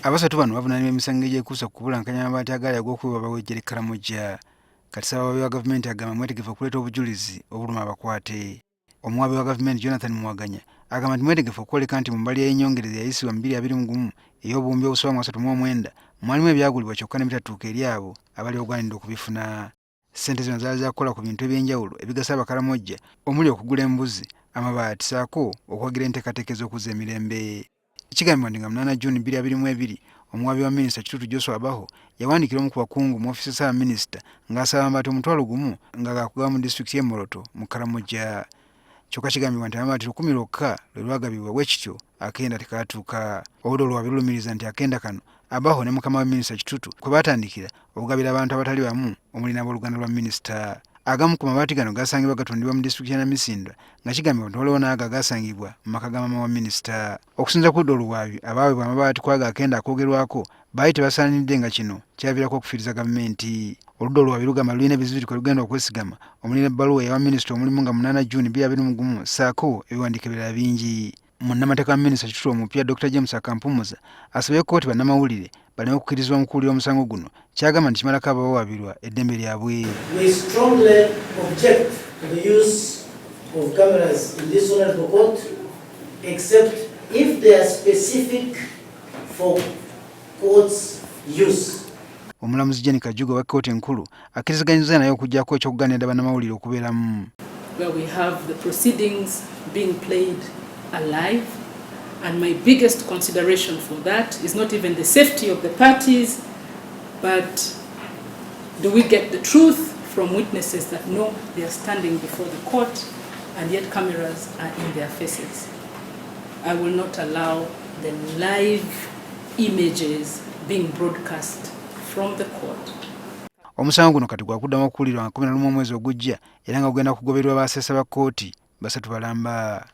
Abasatu bano bavunaanibwa emisango egyekuusa ku kubulankanya amabaati agaali ag'okuweebwa abawejjere e Karamoja. Kati Ssaabawaabi wa gavumenti agamba mwetegefu okuleeta obujulizi obuluma abakwate. Omuwaabi wa gavumenti Jonathan Muwaganya agamba nti mwetegefu okwoleka nti mu mbalirira y'ennyongereza eyayisibwa mu 2021 ey'obuwumbi obusoba mu 39 mwalimu ebyagulibwa kyokka ne bitatuuka eri abo abali bagwanidde okubifuna. Ssente zino zaali za kukola ku bintu eby'enjawulo ebigasa Abakaramojja omuli okugula embuzi, amabaati ssaako okuwagira enteekateeka ez'okuzza emirembe. Kigambibwa nti nga 8 June 2022 omuwaabi wa minisita Kitutu Joshua Abaho yawandiikira omu ku bakungu mu ofiisi ya ssaabaminisita ng'asaba amabaati 10,000 nga gaakugaba mu disitulikiti y'e Moroto mu Karamoja. Kyokka kigambibwa nti amabaati 1000 lwokka lwe lwagabibwa bwe kityo akenda tekaatuuka. Oludda oluwaabi lulumiriza nti akenda kano Abaho ne mukama we minisita Kitutu kwe baatandikira okugabira abantu abatali bamu omuli n'abooluganda lwa minisita. Agamu ku mabaati gano gasangibwa gatundibwa mu disitulikiti ya Namisindwa nga kigambibwa nti waliwo n'ago agaasangibwa mu maka ga maama wa minisita. Okusinziira ku ludda oluwaabi, abaaweebwa amabaati ku ago akenda akoogerwako baali tebasaanidde nga kino kyaviirako okufiiriza gavumenti. Oludda oluwaabi lugamba lulina ebizibiti kwe lugenda okwesigama omuli n'ebbaluwa eyawa minisita omulimu nga 8 June 2021 ssaako ebiwandiiko ebirala bingi. Munnamateeka wa minisita Kitutu omupya Dr James Akampumuza asabye kkooti bannamawulire baleme okukkirizibwa mu kuwulira omusango guno ky'agamba nti kimalako abawawaabirwa eddembe lyabwe. We strongly object to the use of cameras in this honorable court except if they are specific for court's use. Omulamuzi Jane Kajuga owa kkooti enkulu akkiriziganyizza naye okuggyako eky'okugaanira bannamawulire okubeeramu. Where we have the proceedings being played alive, and my biggest consideration for that is not even the safety of the parties, but do we get the truth from witnesses that know they are standing before the court and yet cameras are in their faces? I will not allow the live images being broadcast from the court. Omusango guno kati gwakuddamu okuwulirwa nga 11 omwezi ogujja era nga gugenda kugobererwa baasesa ba kkooti basatu balamba.